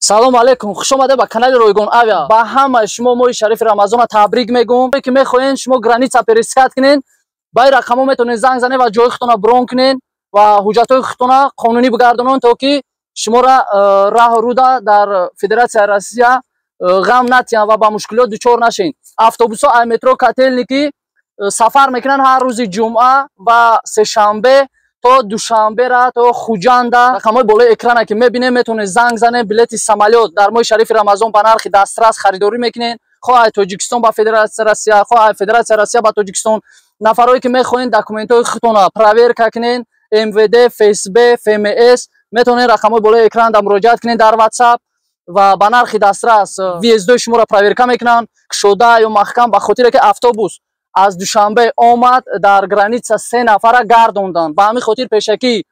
Салом алейкум, хуш омадед ба канали Ройгон Авиа. Ба ҳамаи шумо моҳи шарифи Рамазона табрик мегӯм. Ки мехоҳед шумо граница пересекать кунед, ба ин рақамҳо метавонед занг занед ва ҷои худтона брон кунед ва ҳуҷҷатҳои худтона қонунӣ бигардонанд, то ки шуморо раҳу руда дар Федератсияи Россия ғам натиҳанд ва ба мушкилот дучор нашед. Автобусҳо ай метро Котельники сафар мекунанд ҳар рӯзи ҷумъа ва сешанбе то Душанбера, то Хуҷанда. Рақамҳои болои экрана ки мебинем, метавонед занг занед. Билети самолёт дар моҳи шарифи Рамазон ба нархи дастрас харидорӣ мекунед, хоҳ ай Тоҷикистон ба Федератсияи Россия, хоҳ ай Федератсияи Россия ба Тоҷикистон. Нафарое ки мехоҳед документҳои худтона проверка кунед, МВД, ФСБ, ФМС, метавонед рақамҳои болои экран да муроҷиат кунед дар WhatsApp ва ба нархи дастрас въездои шуморо проверка мекунанд, кушода ё маҳкам. Ба хотире ки автобус аз Душанбе омад, дар граница се нафара гардонданд. Ба ҳамин хотир пешакӣ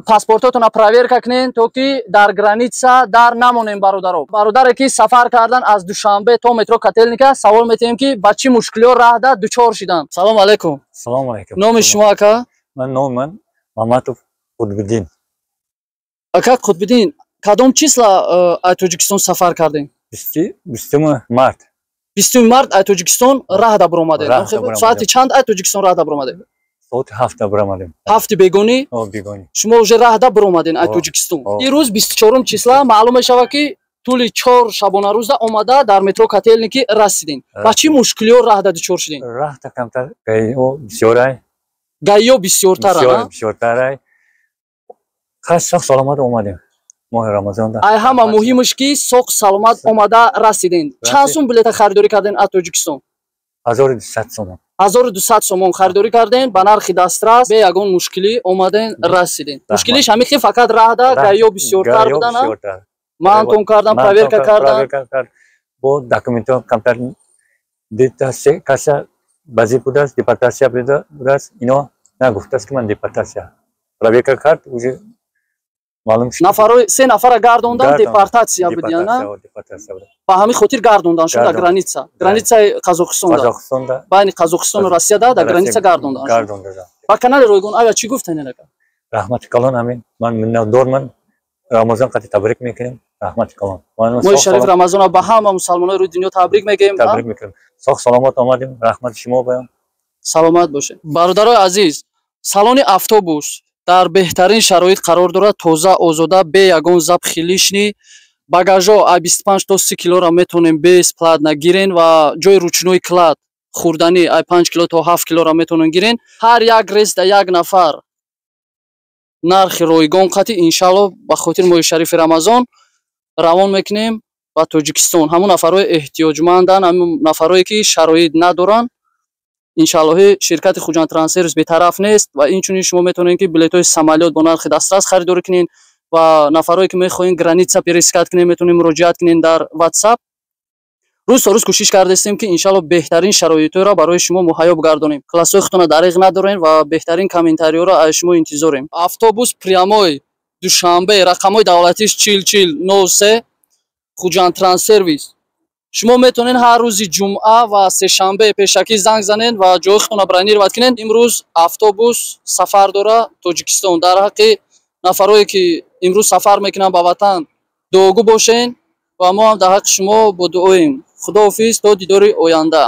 паспортотона проверка кунед, то ки дар граница дар намонем, бародаро. Бародаре ки сафар кардан аз Душанбе то метро Котельника, савол метиҳем, ки ба чӣ мушкилиҳо раҳда дучор шиданд. Салом алейкум. Салом алейкум. Номи шумо, ака? Ман, номи ман Маматов Қутбиддин. Ака Қутбиддин, кадом числа аз Тоҷикистон сафар кардем? 20 март. 20 март ай Тоҷикистон раҳда биромадем. Соати чанд ай Тоҷикистон раҳда биромадем? Соати 7-та биромадем. 7-и бегонӣ? Бегонӣ. Шумо уже раҳда биромадем ай Тоҷикистон. Ирӯз 24-ум числа маълум мешавад, ки тӯли 4 шабонарӯза омада дар метро Котельники расидем. Ба чӣ мушкилиҳо раҳда дучор шудем? Раҳда камтар ГАИ-о бисёрай. ГАИ-ё бисёртара? Бисёртарай. Соғ саломат омадем моҳи Рамазонда. Ай ҳама муҳимаш, ки соғ саломат омада расидем. Чанд сум билета харидорӣ кардем аз Тоҷикистон? 1200 сомон. 1200 сомон харидорӣ кардем, ба нархи дастрас, бе ягон мушкилӣ омаден, расидем. Мушкилиш ҳамин ки фақат раҳда ГАИ-ё бисёртар будана, маънтон кардан, проверка кардан. Бо документҳо камтар дита, се каса базӣ будааст, депортатсия будааст. Ино нагуфтааст, ки ман депортатсия. Проверка кард, уже маълум шуд. Нафарои се нафара гардондан, депортатсия будияна, ба ҳамин хотир гардондан шуд дар граница, границаи Қазоқистонда, байни Қазоқистону Россияда дар граница гардондан. Ба канали Ройгон Авиа чӣ гуфтан, ака? Раҳмати калон, ҳамин ман миннатдорман. Рамазон қати табрик мекунем, раҳмати калон. Моҳи шарифи Рамазона ба ҳама мусалмонои рӯи дунё табрик мегӯем. Табрик мекунем. Соғ саломат омадем, раҳмати шумо баям. Саломат бошед, бародарои азиз. Салони автобус дар беҳтарин шароит қарор дорад, тоза, озода, бе ягон запахи лишний. Багажо а 25 то 30 килора метавонем бесплатно гирен ва ҷои ручной кладь, хӯрданӣ ай 5 кило то 7 килора метавонем гирен. Ҳар як рейс да як нафар нархи ройгон қатӣ, иншалло, ба хотири моҳи шарифи Рамазон равон мекунем ба Тоҷикистон. Ҳамон нафарҳои эҳтиёҷманданд, ҳамон нафарҳое ки шароит надоранд, иншаллоҳи ширкати Хуҷанд Транссервис бетараф нест. Ва инчунин шумо метавонед, ки билетҳои самолёт бо нархи дастрас харидорӣ кунед ва нафарҳое ки мехоҳед граница пересекать кунед, метавонед муроҷиат кунед дар WhatsApp. Рӯз то рӯз кӯшиш кардастем, ки иншалло беҳтарин шароитҳоро барои шумо муҳайё бигардонем. Классҳои худтона дариғ надорем ва беҳтарин комментариҳоро аз шумо интизорем. Автобус прямой Душанбе, рақамҳои давлатиш 40 40 03, Хуҷанд Транссервис. Шумо метавонед ҳар рӯзи ҷумъа ва сешанбе пешакӣ занг занед ва ҷои худтонро бронировать кунед. Имрӯз автобус сафар дора Тоҷикистон. Дар ҳаққи нафарое ки имрӯз сафар мекунанд ба ватан, дуогӯ бошен ва мо ҳам дар ҳаққи шумо бо дуоем. Худоҳофиз, то дидори оянда.